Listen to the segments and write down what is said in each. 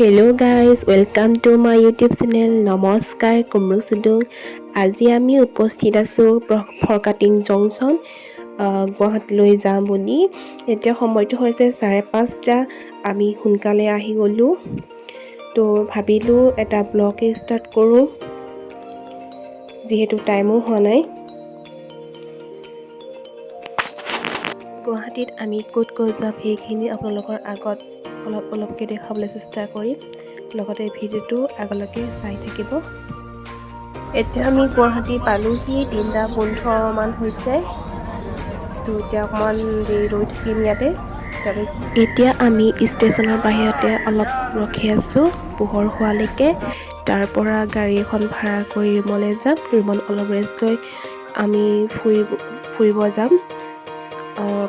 Hello guys, welcome to my YouTube channel. নমস্কাৰ, কুমৰু চুদুং। আজি আমি উপস্থিত আছোঁ ফৰকাটিং জংচন, গুৱাহাটীলৈ যাম বুলি। এতিয়া সময়টো হৈছে 5:30। আমি সোনকালে আহি গ'লোঁ, তো ভাবিলোঁ এটা ব্লগেই ষ্টাৰ্ট কৰোঁ, যিহেতু টাইমো হোৱা নাই। গুৱাহাটীত আমি ক'ত ক'ত যাম, সেইখিনি আপোনালোকৰ আগত অলপ অলপকৈ দেখুৱাবলৈ চেষ্টা কৰিম। লগতে ভিডিঅ'টো আগলৈকে চাই থাকিব। এতিয়া আমি গুৱাহাটী পালোহি, 3:15মান হৈছে। তো এতিয়া অকণমান দেৰি ৰৈ থাকিম ইয়াতে। তাৰপিছত এতিয়া আমি ষ্টেচনৰ বাহিৰতে অলপ ৰখি আছোঁ পোহৰ হোৱালৈকে। তাৰ পৰা গাড়ী এখন ভাড়া কৰি ৰুমলৈ যাম। ৰুমত অলপ ৰেষ্ট লৈ আমি ফুৰিব ফুৰিব যাম।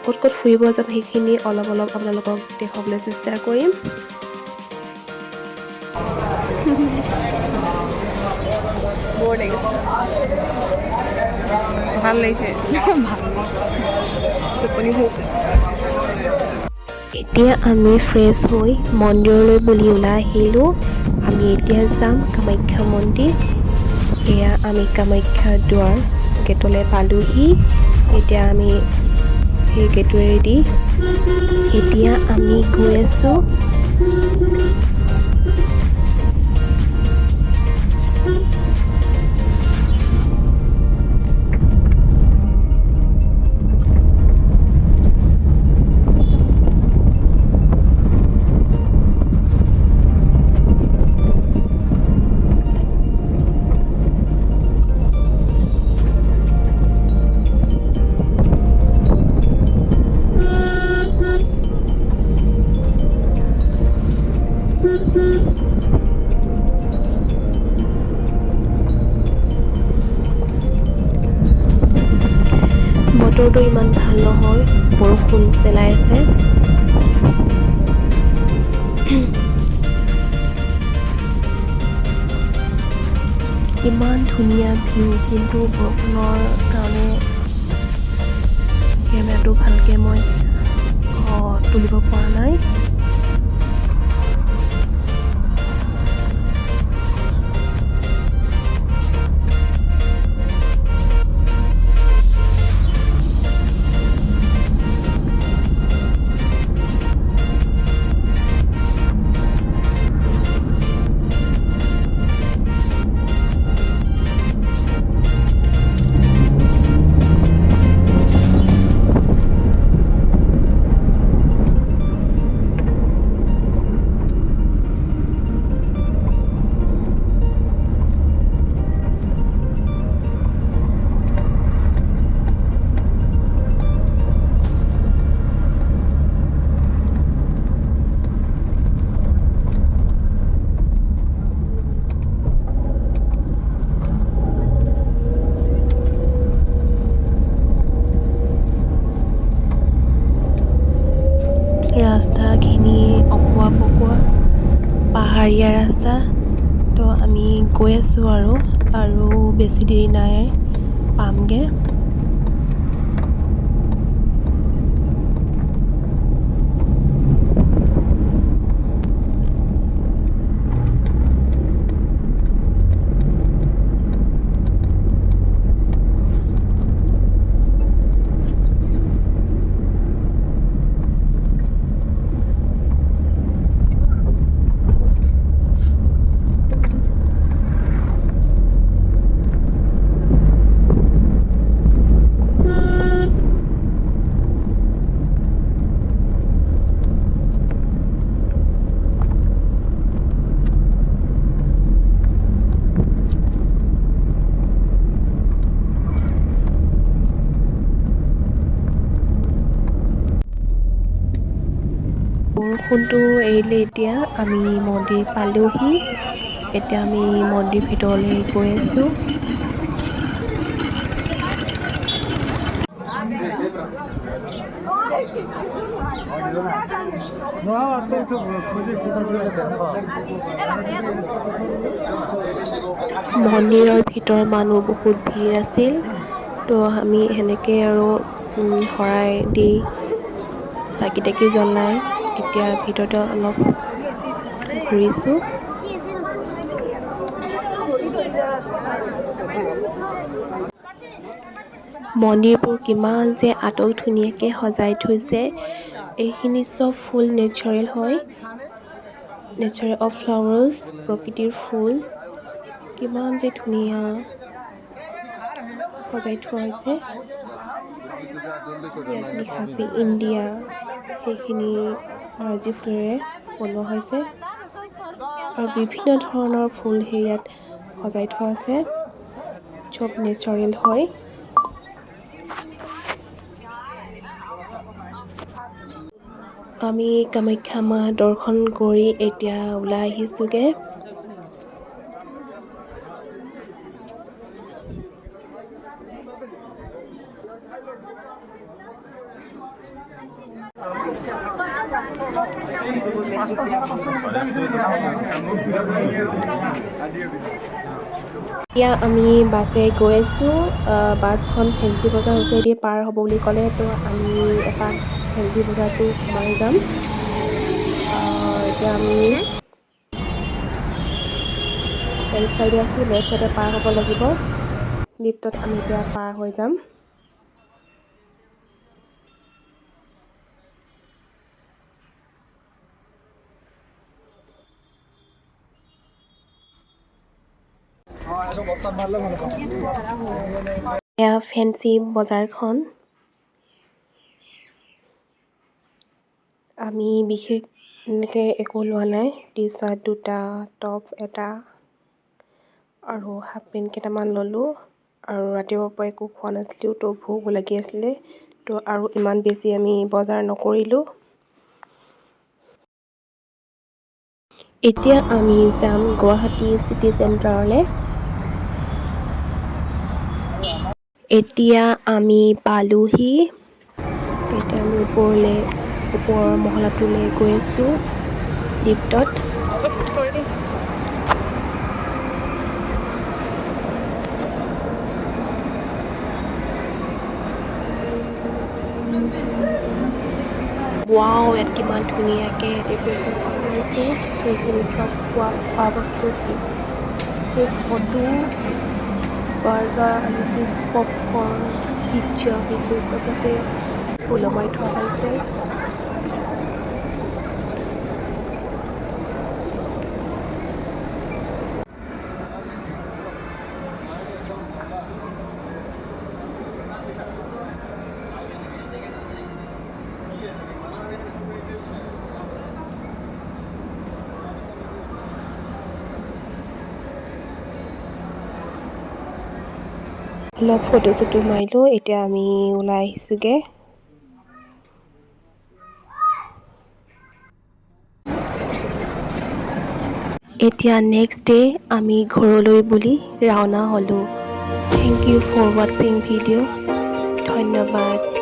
ক'ত ক'ত ফুৰিব যাম, সেইখিনি অলপ অলপ আপোনালোকক দেখুৱাবলৈ চেষ্টা কৰিম। বৰ লাগিছে, ভাল লাগিছে, ভাল টোপনি হৈছে। এতিয়া আমি ফ্ৰেছ হৈ মন্দিৰলৈ বুলি ওলাই আহিলোঁ। আমি এতিয়া যাম কামাখ্যা মন্দিৰ। এয়া আমি কামাখ্যা দুৱাৰ গেটলৈ পালোহি। এতিয়া আমি সেই গেটৱেদি এতিয়া আমি গৈ আছোঁ। বতৰটো ইমান ভাল নহয়, বৰষুণ পেলাই আছে। ইমান ধুনীয়া ভিউ, কিন্তু বৰষুণৰ কাৰণে কেমেৰাটো ভালকৈ মই তুলিব পৰা নাই। ৰাস্তাখিনি অকোৱা পকোৱা পাহাৰীয়া ৰাস্তা। তো আমি গৈ আছোঁ আৰু আৰু বেছি দেৰি নাই, পামগৈ। বৰষুণটো এৰিলে। এতিয়া আমি মন্দিৰ পালোহি। এতিয়া আমি মন্দিৰ ভিতৰলৈ গৈ আছোঁ। মন্দিৰৰ ভিতৰত মানুহ বহুত ভিৰ আছিল। তো আমি সেনেকৈ আৰু শৰাই দি, চাকি তাকি জ্বলাই এতিয়া ভিতৰতে অলপ ঘূৰিছোঁ। মন্দিৰবোৰ কিমান যে আটক ধুনীয়াকৈ সজাই থৈছে। এইখিনি চব ফুল নেচাৰেল হয়, নেচাৰেল অফ ফ্লাৱাৰ্ছ, প্ৰকৃতিৰ ফুল কিমান যে ধুনীয়া সজাই থোৱা হৈছে। ইয়াত লিখা আছে ইণ্ডিয়া, সেইখিনি নাৰ্জী ফুলেৰে বনোৱা হৈছে আৰু বিভিন্ন ধৰণৰ ফুল সেই ইয়াত সজাই থোৱা আছে। চব নেচাৰেল হয়। আমি কামাখ্যা মা দৰ্শন কৰি এতিয়া ওলাই আহিছোঁগৈ। এতিয়া আমি বাছেৰে গৈ আছোঁ। বাছখন ফেঞ্চি বজাৰ ওচৰেদি পাৰ হ'ব বুলি ক'লে, তো আমি এপাক ফেঞ্চি বজাৰটো সোমাই যাম। এতিয়া আমি ৰাইট চাইডে আছোঁ, লেফ্ট চাইডে পাৰ হ'ব লাগিব। লিফ্টত আমি এতিয়া পাৰ হৈ যাম। এয়া ফেঞ্চি বজাৰখন। আমি বিশেষ এনেকৈ একো লোৱা নাই, টি চাৰ্ট দুটা, টপ এটা আৰু হাফ পেণ্ট কেইটামান ল'লোঁ। আৰু ৰাতিপুৱাৰ পৰা একো খোৱা নাছিলোঁ, তো ভোকো লাগি আছিলে, তো আৰু ইমান বেছি আমি বজাৰ নকৰিলোঁ। এতিয়া আমি যাম গুৱাহাটী চিটি চেণ্টাৰলৈ। এতিয়া আমি পালোহি। এতিয়া আমি ওপৰৰ মহলাটোলৈ গৈ আছোঁ লিফ্টত। ৱাও, ইয়াত কিমান ধুনীয়াকৈ ডেক'ৰেশ্যন কৰা হৈছে। সেইখিনি চব খোৱা খোৱা বস্তু, সেই ফটো, বাৰ্গাৰ আৰু চিপছ, পপকৰ্ণ, পিজ্জা, সেইখিনি চবতে ওলমাই থোৱা হৈছে। অলপ ফটো চটো মাৰিলোঁ। এতিয়া আমি ওলাই আহিছোঁগৈ। এতিয়া নেক্সট ডে আমি ঘৰলৈ বুলি ৰাওনা হ'লোঁ। Thank you for watching video. ধন্যবাদ।